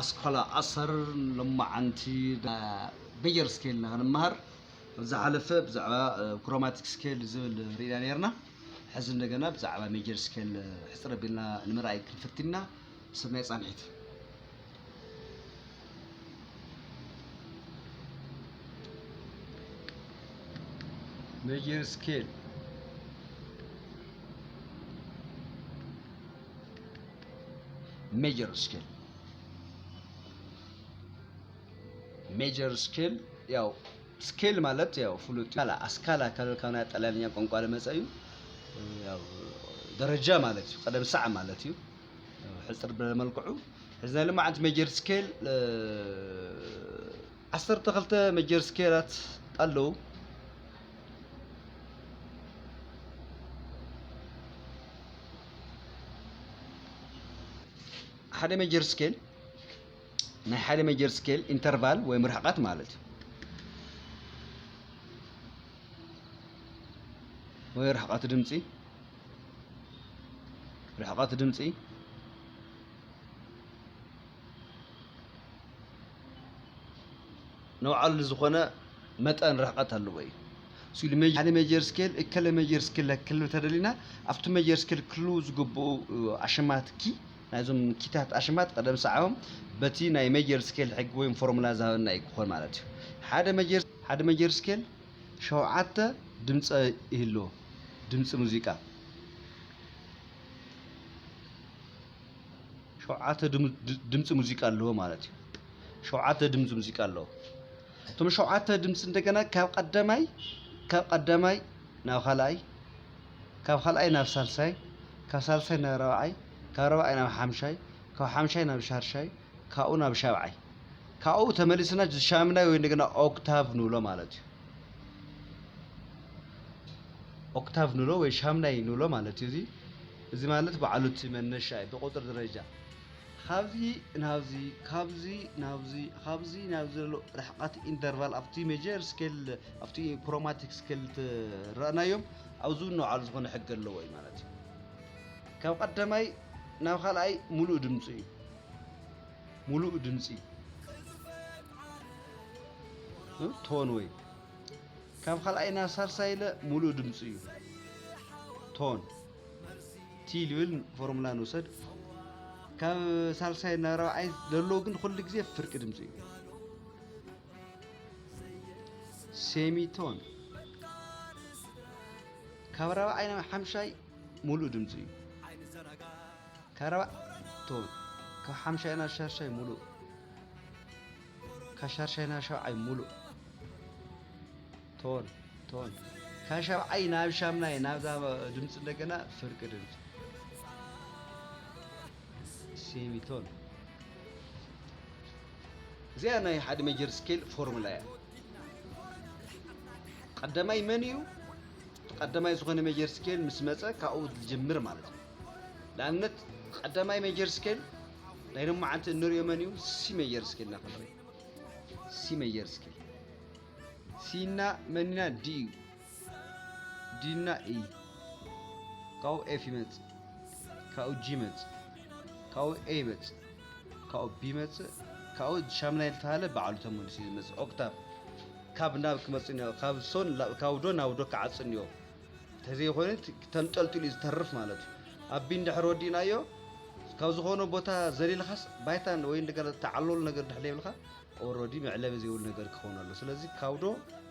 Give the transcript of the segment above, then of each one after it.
ኣስኳላ ኣሰር ሎማዓንቲ ሜጀር ስኬል ኢና ክንመሃር። ኣብ ዝሓለፈ ብዛዕባ ክሮማቲክ ስኬል ዝብል ርኢና ነርና። ሕዚ እንደገና ብዛዕባ ሜጀር ስኬል ሕፅር ኣቢልና ንምርኣይ ክንፍትና። ሰናይ ፃንሒት። ሜጀር ስኬል፣ ሜጀር ስኬል፣ ሜጀር ስኬል። ያው ስኬል ማለት ያው ፍሉጥ ስካላ፣ ኣስካላ ካብ፣ ካብ ናይ ጣልያንኛ ቋንቋ ዝመጸ እዩ። ያው ደረጃ ማለት እዩ፣ ቀደም ሳዕ ማለት እዩ። ያው ሕጽር ብለ መልክዑ፣ እዚ ናይ ሎማዓንቲ ሜጀር ስኬል፣ እ፣ ዓሰርተ ክልተ ሜጀር ስኬላት ኣለዉ። ሓደ ሜጀር ስኬል፣ ናይ ሓደ ሜጀር ስኬል ኢንተርቫል ወይም ርሕቐት ማለት እዩ። ወይ ርሕቐት ድምፂ፣ ርሕቐት ድምፂ፣ ነውዓሉ ዝኾነ መጠን ርሕቐት ኣለዎ እዩ። ስኢሉ ሜጀ-፣ ሓደ ሜጀር ስኬል፣ እከለ ሜጀር ስኬል ክልል ተደሊና፣ ኣብቲ ሜጀር ስኬል ክልው ዝግብኡ፣ እ፣ ኣሽማት ኪ፣ ናይዞም ኪታት ኣሽማት ቀደም ሰዓቦም በቲ ናይ ሜጀር ስኬል ሕጊ ወይም ፎርሙላ ዝሃበና እዩ ክኾን ማለት እዩ። ሓደ ሜጀር፣ ሓደ ሜጀር ስኬል ሸውዓተ ድምፀ ይህልዎ። ድምፂ ሙዚቃ። ሸውዓተ ድም-፣ ድ-፣ ድምፂ ሙዚቃ ኣለዎ ማለት እዩ። ሸውዓተ ድምፂ ሙዚቃ ኣለዎ። እቶም ሸውዓተ ድምፂ እንደገና ካብ ቀዳማይ፣ ካብ ቀዳማይ ናብ ካልኣይ፣ ካብ ካልኣይ ናብ ሳልሳይ፣ ካብ ሳልሳይ ናብ ራብዓይ፣ ካብ ራብዓይ ናብ ሓምሻይ፣ ካብ ሓምሻይ ናብ ሻድሻይ፣ ካብኡ ናብ ሻብዓይ፣ ካብኡ ተመሊስና ሻምናይ ወይ እንደገና ኦክታቭ ንብሎ ማለት እዩ። ኦክታቭ ንብሎ ወይ ሻምናይ ንብሎ ማለት እዩ። እዚ፣ እዚ ማለት በዓሉ እቲ መነሻ እዩ፣ ብቁፅሪ ደረጃ። ካብዚ ናብዚ፣ ካብዚ ናብዚ፣ ካብዚ ናብዚ ዘሎ ርሕቐት ኢንተርቫል ኣብቲ ሜጀር ስኬል፣ ኣብቲ ክሮማቲክ ስኬል ትረኣናዮም፣ ኣብዚ እውን ንባዕሉ ዝኾነ ሕጊ ኣለዎ እዩ ማለት እዩ። ካብ ቀዳማይ ናብ ካልኣይ ሙሉእ ድምፂ እዩ። ሙሉእ ድምፂ፣ እ፣ ቶን ወይ ካብ ካልኣይ ናብ ሳልሳይ ኢለ ሙሉእ ድምፂ እዩ። ቶን፣ ቲ ልብል ፎርሙላ ንውሰድ። ካብ ሳልሳይ ናብ ራብዓይ ዘሎ ግን ኩሉ ግዜ ፍርቂ ድምፂ እዩ። ሴሚቶን፣ ካብ ራብዓይ ናብ ሓምሻይ ሙሉእ ድምፂ እዩ። ካብ ራብዓይ ቶን፣ ካብ ሓምሻይ ናብ ሻድሻይ ሙሉእ፣ ካብ ሻድሻይ ናብ ሻብዓይ ሙሉእ ቶን፣ ቶን፣ ካብ ሻብዓይ ናብ ሻምናይ ናብዛ ድምፂ እንደገና ፍርቂ ድምፂ፣ ሴሚቶን። እዚኣ ናይ ሓደ ሜጀር ስኬል ፎርሙላ እያ። ቀዳማይ መን እዩ? ቀዳማይ ዝኾነ ሜጀር ስኬል ምስ መጸ ካብኡ ዝጅምር ማለት እዩ። ንኣብነት ቀዳማይ ሜጀር ስኬል ናይ ሎማዓንቲ እንሪኦ መን እዩ? ሲ ሜጀር ስኬል ኢና ክንርኢ። ሲ ሜጀር ስኬል። ሲ እና መን ኢና? ዲ እዩ። ዲ እና ኢ። ካብኡ ኤፍ ይመጽእ። ካብኡ ጂ ይመጽእ። ካብኡ ኤ ይመጽእ። ካብኡ ቢ ይመጽእ። ካብኡ ሻምናይ ዝተባህለ ባዕሉ ተመሊሱ እዩ ዝመጽእ። ኦክታቭ። ካብ ናብ ክመጽእ እኒኦ፣ ካብ ሶን ላ-፣ ካብ ዶ ናብ ዶ ክዓጽ እኒኦ። እንተዘይኮይኑ ት-፣ ተንጠልጢሉ እዩ ዝተርፍ ማለት እዩ። ኣብ ቢ እንድሕር ወዲእናዮ፣ ካብ ዝኾነ ቦታ ዘሊልካስ ባይታ ወይ እንደገና ተዓለሉ ነገር ድሕር ዘይብልካ፣ ኦረዲ መዕለቢ ዘይብሉ ነገር ክኸውን ኣሎ። ስለዚ ካብ ዶ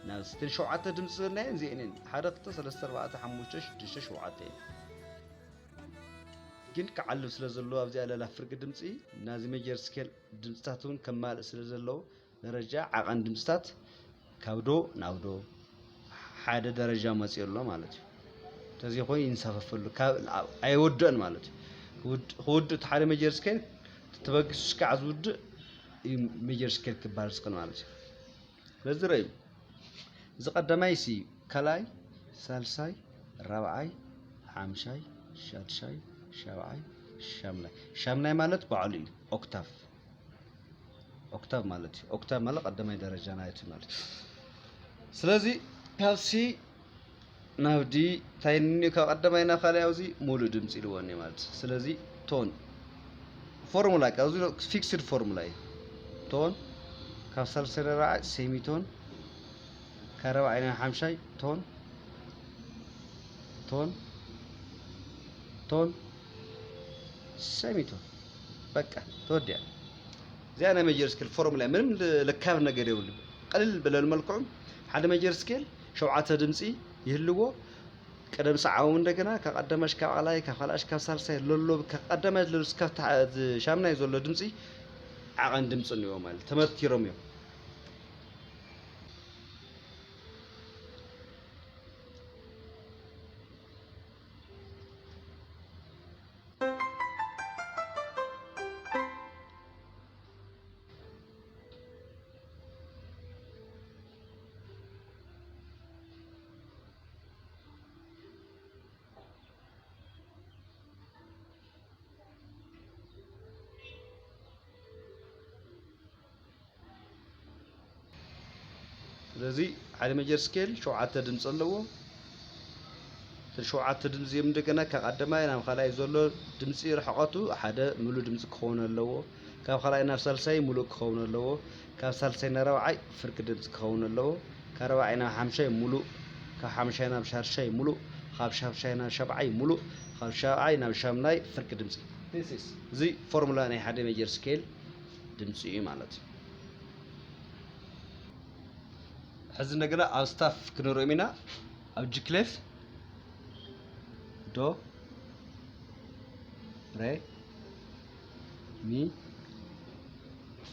ናብ እተን ሸውዓተ ድምፂ ዝብልናየን እዚአን እየን። ሓደ፣ ክልተ፣ ሰለስተ፣ ኣርባዕተ፣ ሓሙሽተ፣ ሽዱሽተ፣ ሸውዓተ እየን። ግን ክዓልብ ስለ ዘለዎ ኣብዚኣ ለላ ፍርቂ ድምፂ ናዚ ሜጀር ስኬል ድምፅታት እውን ከማልእ ስለ ዘለዎ ደረጃ ዓቐን ድምፅታት ካብ ዶ ናብ ዶ ሓደ ደረጃ መፂኡ ኣሎ ማለት እዩ። እንተዘይኮይኑ ይንሳፈፈሉ፣ ካብ፣ ኣይወድእን ማለት እዩ። ክውድ-፣ ክውድእ እቲ ሓደ ሜጀር ስኬል ተበጊሱ እስካዕ ዝውድእ እዩ ሜጀር ስኬል ክበሃል ዝኽእል ማለት እዩ። ስለዚ ረእዩ፣ እዚ ቀዳማይ ሲ፣ ካልኣይ፣ ሳልሳይ፣ ራብዓይ፣ ሓምሻይ፣ ሻድሻይ፣ ሻብዓይ፣ ሻምናይ። ሻምናይ ማለት ባዕሉ እዩ፣ ኦክታቭ። ኦክታቭ ማለት እዩ። ኦክታቭ ማለት ቀዳማይ ደረጃ ናይቲ ማለት እዩ። ስለዚ ካብ ሲ ናብ ዲ እንታይ እኒኦ? ካብ ቀዳማይ ናብ ካልኣይ ኣብዚ ሙሉእ ድምፂ ኢልዎ እኒኦ ማለት እዩ። ስለዚ ቶን፣ ፎርሙላ ካብ እዚ fixed formula እዩ። ቶን ካብ ሳልሳይ ንራብዓይ semi tone፣ ካብ ራብዓይ ናብ ሓምሻይ ቶን፣ ቶን፣ ቶን፣ semi tone። በቃ ተወዲኣ። እዚኣ ናይ major scale formula ምንም ል- ልካብ ነገር የብሉ። ቀልል ብለል መልክዑ ሓደ major scale ሸውዓተ ድምፂ ይህልዎ። ቀደም ሰዓቡ እንደገና ካብ ቀዳማሽ ካብ ቃላይ ካብ ካልኣሽ ካብ ሳልሳይ ለሎ ካብ ቀዳማይ ለሎ እስካብ ታ- ሻምናይ ዘሎ ድምፂ ዓቐን ድምፂ እኒኦ ማለት ተመቲሮም እዮም። ስለዚ ሓደ major scale ሸውዓተ ድምፂ ኣለዎ። እቲ ሸውዓተ ድምፂ እዮም እንደገና ካብ ቀዳማይ ናብ ካልኣይ ዘሎ ድምፂ ርሕቐቱ ሓደ ምሉእ ድምፂ ክኸውን ኣለዎ። ካብ ካልኣይ ናብ ሳልሳይ ምሉእ ክኸውን ኣለዎ። ካብ ሳልሳይ ናብ ራብዓይ ፍርቂ ድምፂ ክኸውን ኣለዎ። ካብ ራብዓይ ናብ ሓምሻይ ምሉእ፣ ካብ ሓምሻይ ናብ ሻድሻይ ምሉእ፣ ካብ ሻድሻይ ናብ ሻብዓይ ምሉእ፣ ካብ ሻብዓይ ናብ ሻምናይ ፍርቂ ድምፂ። እዚ ፎርሙላ ናይ ሓደ major scale ድምፂ እዩ ማለት እዩ። ሕዚ እንደገና ኣብ staff ክንሪኦም ኢና። ኣብ G clef ዶ፣ ሬ፣ ሚ፣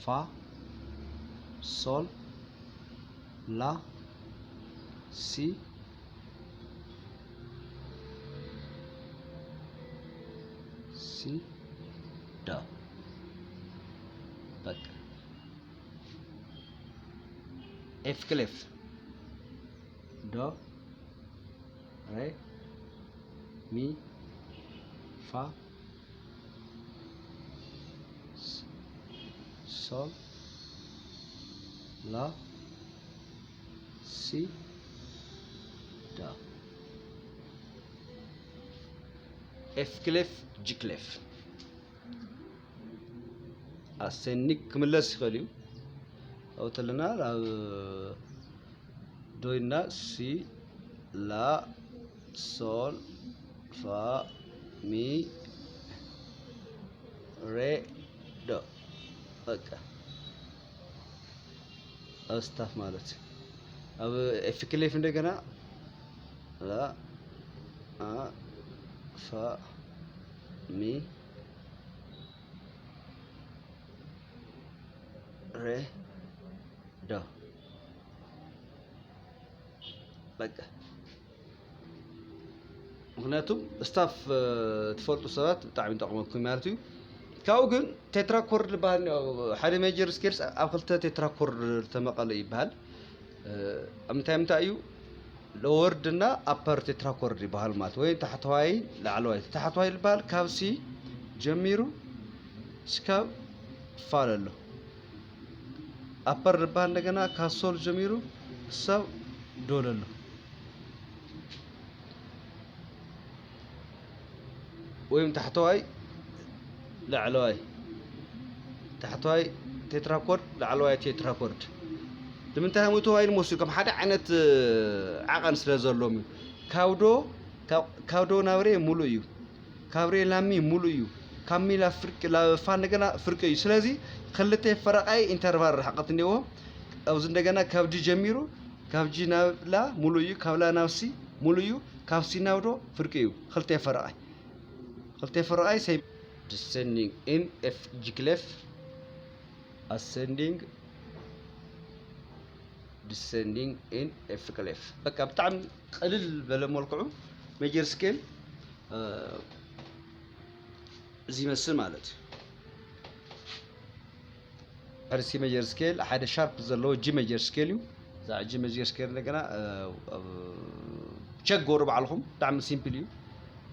ፋ፣ ሶል፣ ላ፣ ሲ፣ ሲ፣ ዶ። በቃ። F clef ዶ፣ ሬ፣ ሚ፣ ፋ፣ ስ- ሶል፣ ላ፣ ሲ፣ ዶ። F clef፣ G clef። Ascending ክምለስ ይኽእል እዩ። ኣብኡ ተለና ናብ ዶ ኢልና ሲ፣ ላ፣ ሶል፣ ፋ፣ ሚ፣ ሬ፣ ዶ። በቃ። ኣብ staff ማለት እዩ። ኣብ F clef እንደገና ላ፣ ኣ፣ ፋ፣ ሚ፣ ሬ፣ ዶ። በቃ። ምኽንያቱም staff ትፈልጡ ሰባት ብጣዕሚ ይጠቕመኩም ማለት እዩ። ካብኡ ግን tetrachord ዝበሃል እኒኦ። ሓደ major scales ኣብ ክልተ tetrachord ዝተመቐለ ይበሃል። ኣብ ምንታይ ምንታይ እዩ? Lowered እና upper tetrachord ይበሃል ማለት ወይ ታሕተዋይ ላዕለዋይ። ታሕተዋይ ዝበሃል ካብ C ጀሚሩ እስካብ ፋ ለሎ። Upper ዝበሃል እንደገና ካብ ሶል ጀሚሩ ክሳብ ዶ ለሎ። ወይም ታሕተዋይ ላዕለዋይ፣ ታሕተዋይ tetrachord ላዕለዋይ tetrachord። ንምንታይ ሃምኡ ተባሂሉ መሲሉ ከም ሓደ ዓይነት ዓቐን ስለ ዘለዎም እዩ። ካብ ዶ ካብ ዶ ናብ ሬ ሙሉእ እዩ። ካብ ሬ ላሚ ሙሉእ እዩ። ካብ ሚ ላብ ፍርቂ ላብ ፋ እንደገና ፍርቂ እዩ። ስለዚ ክልተ ፈረቓይ interval ርሕቀት እኒዎ። ኣብዚ እንደገና ካብ ጂ ጀሚሩ ካብ ጂ ናብ ላ ሙሉእ እዩ። ካብ ላ ናብ ሲ ሙሉእ እዩ። ካብ ሲ ናብ ዶ ፍርቂ እዩ። ክልተ ፈረቓይ ክልተ ፈረቓይ ሰብ descending in F G clef፣ ascending descending in F clef። በቃ ብጣዕሚ ቅልል በለ መልክዑ major scale እዚ ይመስል ማለት እዩ። ሕርሲ major scale ሓደ sharp ዘለዎ G major scale እዩ። እዛ G major scale እንደገና ቸገሩ ባዕልኹም ብጣዕሚ simple እዩ።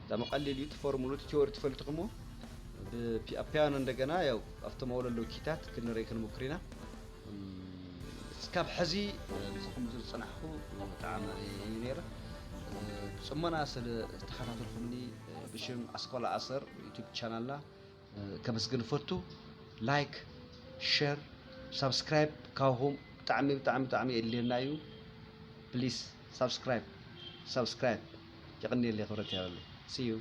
ብጣዕሚ ቀሊል እዩ። ትፎርሙሉ እቲ theory ትፈልጥኹሞ ብ- ኣብ ፒያኖ እንደገና ያው ኣብቶም ኣለዉ ኪታት ክንርኢ ክንሞክር ኢና። እስካብ ሕዚ ምስኹም ዝፅናሕኩ ብጣዕሚ እዩ ነይረ። ብፅሞና ስለ ዝተኸታተልኩምኒ ብሽም ኣስኮላ ኣሰር YouTube ቻናልና ከመስግን እፈቱ። ላይክ፣ ሸር፣ ሳብስክራይብ ካብኹም ብጣዕሚ ብጣዕሚ ብጣዕሚ የድልየና እዩ። ፕሊስ ሳብስክራይብ ሳብስክራይብ። የቐንየለይ ክብረት ያበለይ። See you።